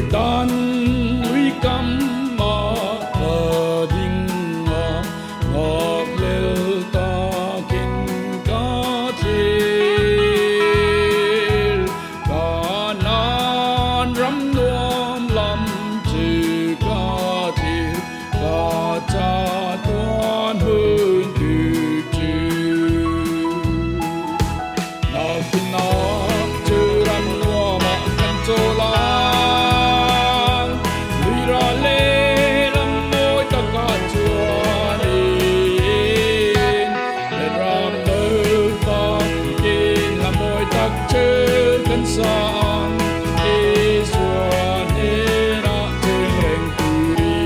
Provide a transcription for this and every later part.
Jordan lui kam ah ka ding a, ngakhlel takin ka thlir. Kanaan ram nuam lam chu ka thlir, ka chatuan hun tur chu. Nakinah chu ram nuamah kan chawl ang, lui ral leh ram mawi takah chuanin he ram Lalpa in hla mawi tak chu kan sa ang, Isua hnenah cheng reng turin.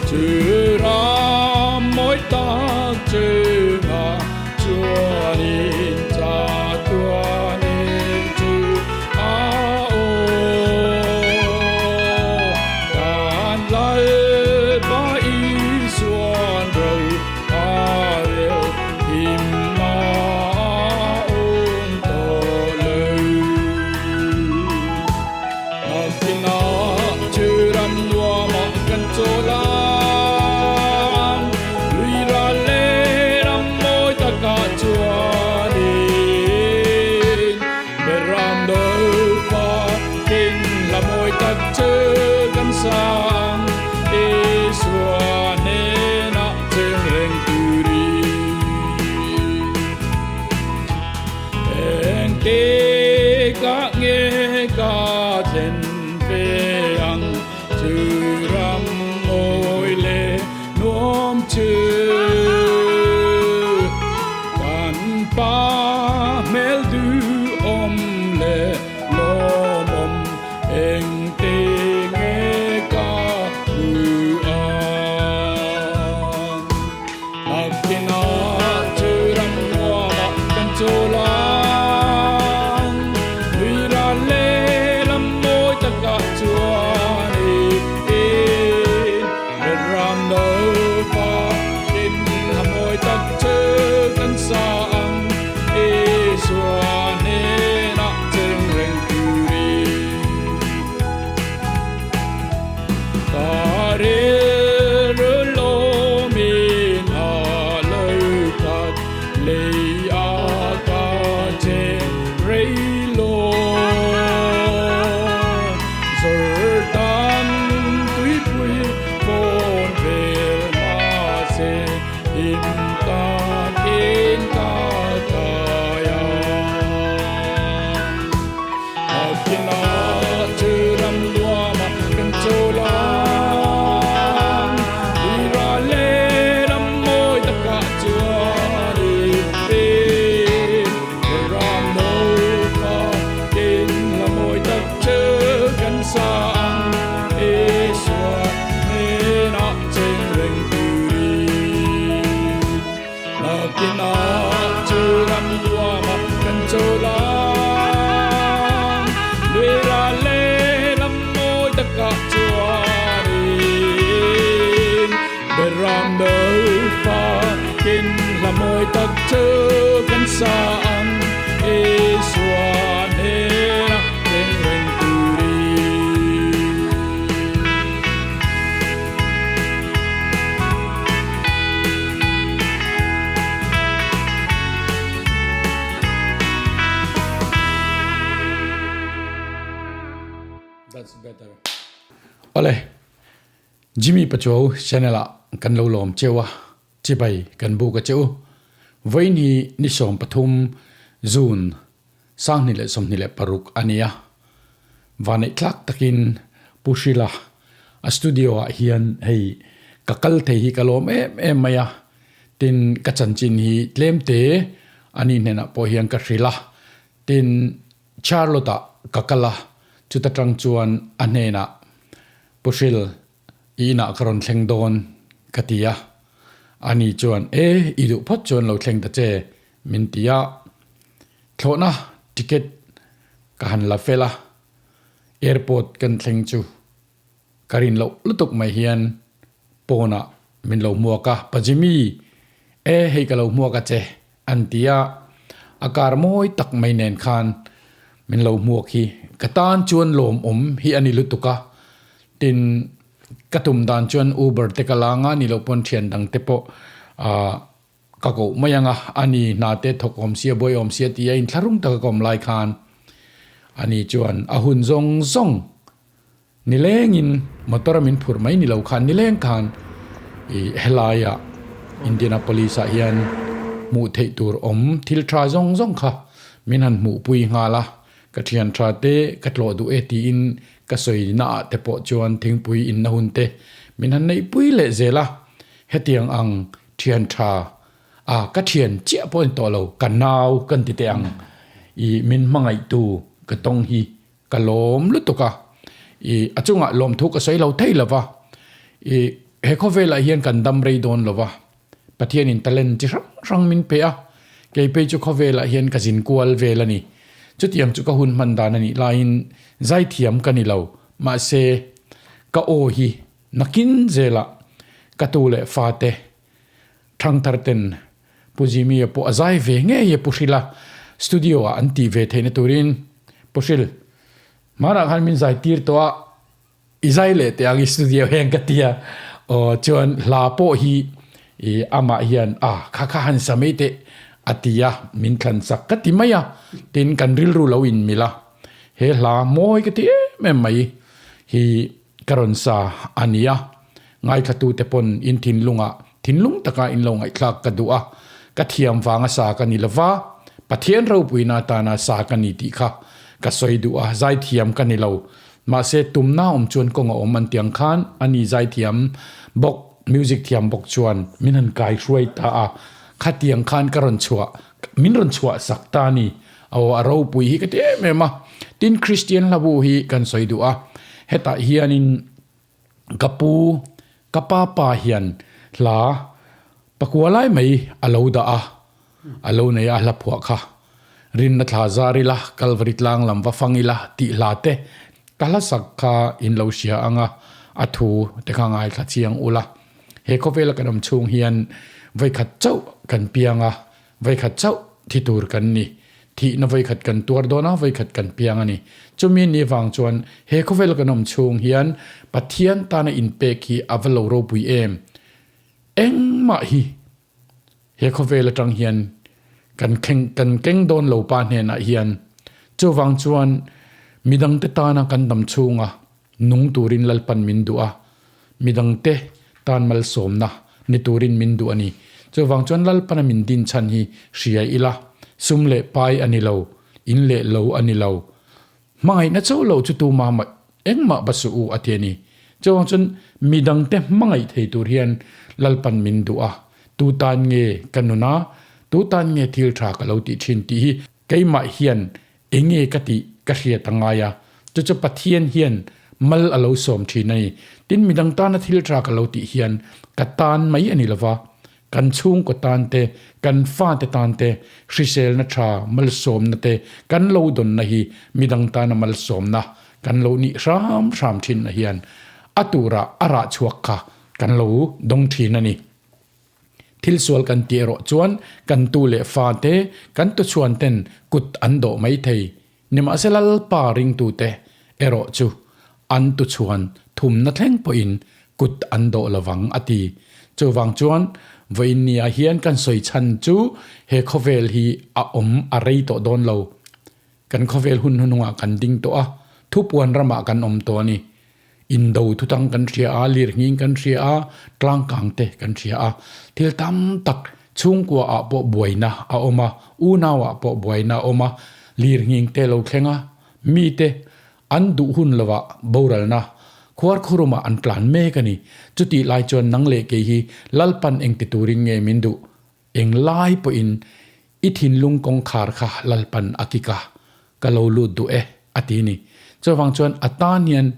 Chu ram mawi tak chungah chuanin chatuanin chu a aw. Kan Lalpa Isuan ro a rel himna a awm tawh lo. Nakinah chu ram nuamah kan chawl ang, lui ral leh ram mawi takah chuanin Beram Lalpa kin hla mawi tak chu kan sa ang, Isua hnenah cheng reng turin. Engte ka nge ka thlen ve ang chu ram mawi leh nuam chu. Kan pa hmel duhawm leh lawmawm engte nge ka hmu ang. Nakinah chu ram nuamah kan chawl ang, lui ral leh lam mawi takah chuan in ram Lalpa in hla mawi tak chu kan sa ang, Isua hnenah cheng reng turin. Ka rilru lawmin a lo khat, lei a ka cheng rei lo. Jordan tuipui pawn vel mahse, him takin ka kai ang. Nakinah chu ram nuamah kan chawl ang, tui ral leh ram mawi takah chuanin he ram naupa in hla mawi tak chu kan sa ang, Isua hnenah cheng reng turin. Nakinah chu ram nuamah kan chawl ang, lui ral leh lam mawi takah chuanin Beram Lalpa kin hla mawi tak chu kan sa ang, Isua hnenah thleng reng turin. That's better. Ole, Jimmy Pachuau channel ah kan lo lawm cheu a, chibai kan buk a che u. Vawiin hi ni 13 June 2026 a ni a, Vaneih tlak takin Pu Hrila a studio ah hian hei ka kal thei hi ka lawm em em mai a, tin ka chanchin hi tlem te ani hnenah pawh hian ka hrilh a, tin Charlotte ah ka kal a, chuta tang chuan a hnenah Pu Hril i inah ka rawn thleng dawn ka ti a, ani chuan e i duh phawt chuan lo thleng ta che min ti a. Thlawhna ticket ka han la fel a, airport kan thleng chu ka rin loh lutuk mai hian pawnah min lo hmuak a, Pa Jimmy, e hei ka lo hmuak a che an ti a, a car mawi tak mai nen khan Min lo hmuak hi ka tan chuan lawmawm hi a ni lutuk a, tin ka tum dan chuan Uber te ka la anga ni loh pawn thian dang te pawh ah ka koh mai anga a ni hna te thawk awm sia buai awm sia tia inthlahrung taka ka awm lai khan a ni chuan a hun zawng zawng Nilengin motor a min phurh mai ni lo khan nileng khan ih helaiah Indianapolis ah hian hmuh theih tur awm thil tha zawng zawng kha min han hmuhpui nghal a, ka thian tha te ka tlawh duh e tiin ka sawi naah te pawh chuan thingpui inna hun te min han neihpui leh zel a, hetiang ang thian tha a ka thian chiah pawh a ni tawh lo, ka nau kan ti teh ang ih min hmangaihtu ka tawng hi. Ka lawm lutuk a, i a chungah lawmthu ka sawi lo thei lo va, i he khawvelah hian kan dam rei dawn lo va, Pathianin talent chi hrang hrang min pe a, kei phei chu khawvelah hian ka zin kual vel a ni. Chutiang chu ka hun hman dan a nih laiin zaithiam ka ni lo, mahse ka aw hi nakin zelah ka tu leh fate Thangthar ten Pu Jimmy-a pawh a zai ve ngei e Pu Hrila studio ah an tih ve theihna turin Pu Hril hmanah khan min zai tir tawh a, i zai leh teh ang i studio heng ka ti a, aw chuan hla pawh hi i amah hian a kha kha han sa mai teh a ti a, min thlan chak ka ti mai a, tin kan rilru lo inmilh a, he hla mawi ka ti em em mai hi Ka rawn sa a nia, ngaithlatute pawn in thinlungah thinlung taka in lo ngaihthlak ka duh a, ka thiam vanga sa ka ni lova, Pathian ropuina atana sa ka ni tih kha ka sawi duh a, zaithiam ka ni lo. Mahse tumna awm chuan kawng a awm an ti ang khan a ni zaithiam bawk, music thiam bawk chuan min han kai hruai ta a, khatiang khan ka rawn chhuah, min rawn chhuah sak ta a ni. Aw a ropui hi ka ti em em a, tin Kristian hlabu hi kan sawi duh a, hetah hianin ka pu ka pa pa hian hla pakua lai mai a lo dah a, a lo nei a hla phuah kha rinna thla zar ila Kalvari tlang lam va fang ila tih hla te ka hla sak kha in lo hria ang a, a thu te kha ngaithla chiang ula, he khawvela kan awm chhung hian vawikhat chauh kan piang a, Vawikhat chauh thi tur kan ni. Thihna vawikhat kan tuar dawn a, vawikhat kan piang a ni. Chumi ni vang chuan he khawvel kan awm chhung hian Pathian tana inpek hi a va lo ropui em? Engmah hi he khawvel atang hian kan thleng kan keng dawn lo pa hnenah hian. Chuvang chuan midangte tana kan dam chhunga Nung turin Lalpan min duh a, midangte tan malsawmna ni turin min duh a ni. Chuvang chuan Lalpana min din chhan hi hria ila, sum leh pai a ni lo, in leh lo a ni lo. Hmangaihna chauh loh chu tuma mah engmah va suh u a ti a ni. Chuvang chuan midangte hmangaih thei tur hian Lalpan min duh a, tu tan nge ka nun a, tu tan nge thil tha ka lo tih thin tih hi keimah hian Enge ka tih ka hriat a ngai a, chu chu Pathian hian mal a lo sawm thin a ni. Tin, midang tana thil tha ka lo tih hian ka tan mai a ni lova, kan chhungkaw tan te, kan fate tan te, hriselna tha, malsawmna te kan lo dawnna hi midang tana malsawmna kan lo nih hram hram thinna hian a turah a rah chhuak kha kan lo dawng thin a ni. Thil sual kan tih erawh chuan kan tu leh fa te, kan tuchhuan ten kut an dawh mai thei. Nimahsela Lalpa ringtute erawh chu an tuchhuan thumna thleng pawhin kut an dawh lovang a ti. Chuvang chuan vawiinniah hian kan sawi chhan chu he khawvel hi a awm a rei tawh dawn lo. Kan khawvel hun hnunungah kan ding tawh a, thupuan ramah kan awm tawh a ni. Indo thutang kan hria a, lirnghing kan hria a, tlangkang te kan hria a. Thil tam tak chhungkua ah pawh buaina a awm a, unau ah pawh buaina a awm a, lirnghing te lo thleng a, mite an duh hun lovah boralna khuarkhurumah an tlan mek a ni. Chutih lai chuan nang leh kei hi Lalpan engti turin nge min duh? Englai pawhin i thinlung kawngkhar kha Lalpan a kik a, ka lo lut duh e, a ti ni. Chuvang chuan a tan hian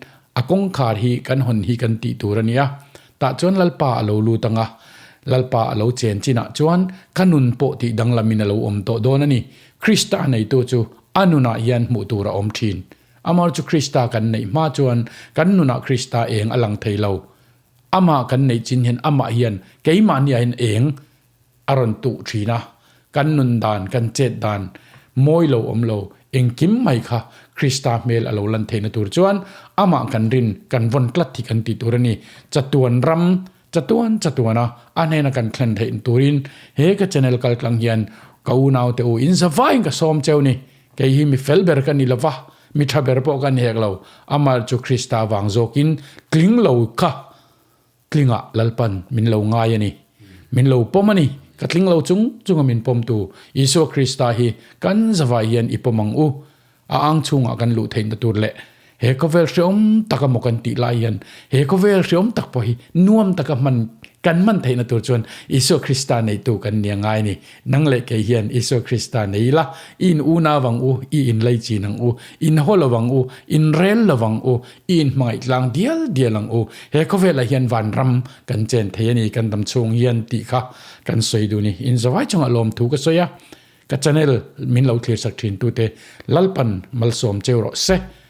a kawngkhar hi kan hawn hi kan tih tur a ni a. Tah chuan Lalpa a lo lut ang a, Lalpa a lo chen chinah chuan ka nun pawh tih danglamin a lo awm tawh dawn a ni. Krista neitu chu a nunah hian hmuh tur a awm thin. Amar chu Krista kan neih hma chuan kan nunah Krista eng a lang thei lo. Amah kan neih chin hian amah hian keimahni ah hian eng a rawn tuh thin a, kan nun dan, kan chet dan mawi lo awm lo, Engkim mai kha Krista hmel a lo lan theihna tur chuan amah kan rin kan vawn tlat hi kan tih tur a ni. Chatuan ram, chatuan chatuana a hnena kan thlen theih turin he ka channel kal tlang hian ka unaute u in zavaiin ka sawm cheu ni. Kei hi mi fel ber ka ni lova, mi tha ber pawh ka ni hek lo. Amah chu Krista vang zawkin tling lo kha Tlingah Lalpan min lo ngai a ni. Min lo pawm a ni. Ka tling lo chung chunga min pawmtu Isua Krista hi kan zavai hian i pawm ang u. A ang chhungah kan luh theihna tur leh he khawvel hreawm taka maw kan tih lai hian he khawvel hreawm tak pawh hi nuam taka hman kan hman theihna tur chuan Isua Krista neitu kan ni a ngai a ni. Nang leh kei hian Isua Krista nei ila, i in unau ang u, i in leichin ang u, in haw lo ang u, in rel lo ang u, I inhmangaih tlang dial dial ang u. He khawvelah hian vanram kan chen thei a ni, kan dam chhung hian tih kha kan sawi duh ni. In zavai chungah lawmthu ka sawi a, ka channel min lo thlir sak thin tute Lalpan malsawm cheu rawh se.